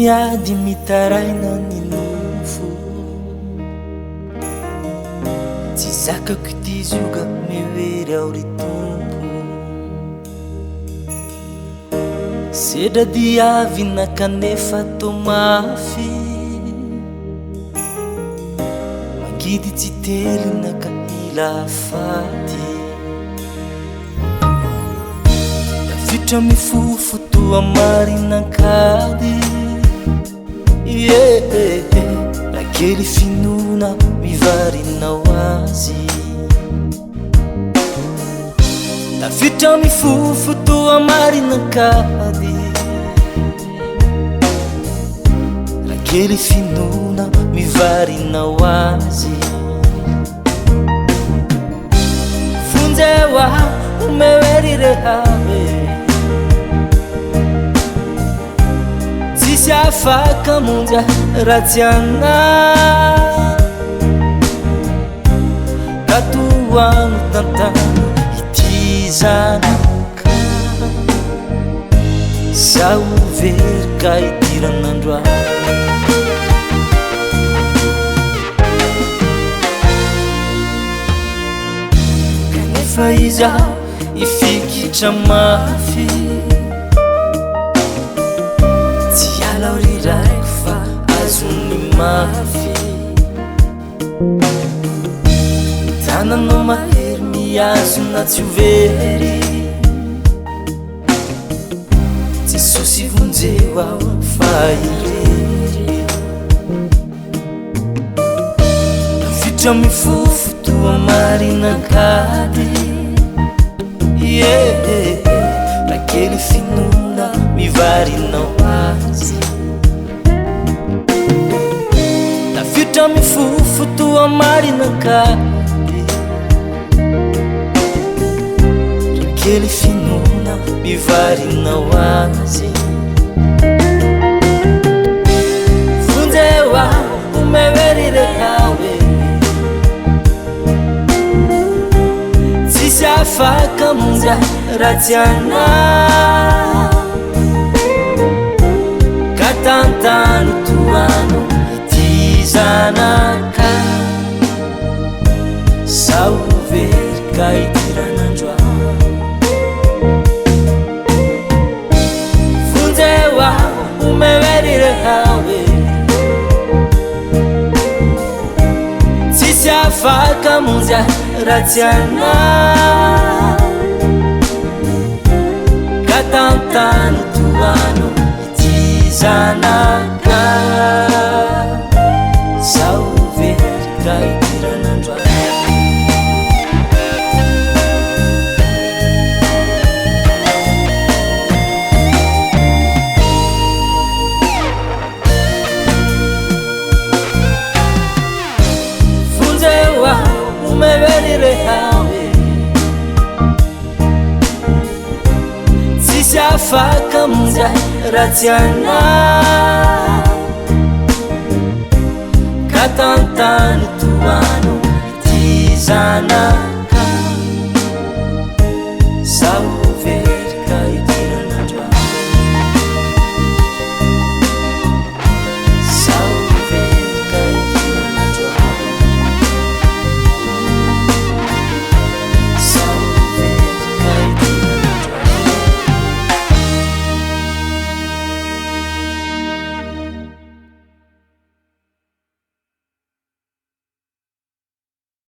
miady mitaraina ny nofo. Tsy zakako ity zioga mihery aho ry Tompo. Sedra diavina kanefa toa mafy. Mangidy tsy telina ka ila faty. Tafiditra mifofo toa marina an-kady. Yeah, raha kely finoana mivarina ho azy. Tafiditra mifofo toa marina an-kady. Raha kely finoana mivarina ho azy. Vonjeo aho, omeo hery rehabe. Tsisy afaka monjy ahy raha tsy anao. Ka tohano tantano ity zanaka. Zaho very ka idiran'andro ahy. Kanefa izaho hifikitra mafy. Tsy hiala aho ry raiko fa azony mafy. Tananao mahery mihazona tsy ho very. Jesosy vonjeo aho fa irery. Tafiditra mifofo toa marina an-kady. Yeah, raha kely finoana mivarina ho azy. Tafiditra mifofo toa marina an-kady. Raha kely finoana mivarina ho azy. Vonjeo aho, omeo hery rehawe. Tsisy afaka monjy ahy raha tsy anao. Ka tantano tohano ity zanaka. Zaho very ka idiran'andro aho. Vonjeo aho, omeo hery rehawe. Tsisy afaka monjy ahy raha tsy anao. Ka tantano tohano ity zanaka. Zaho very ka idiran'andro aho. Vonjeo aho, omeo hery rehawe. Tsisy afaka monjy ahy raha tsy anao. Ka tantano tohano ity zanaka. Zaho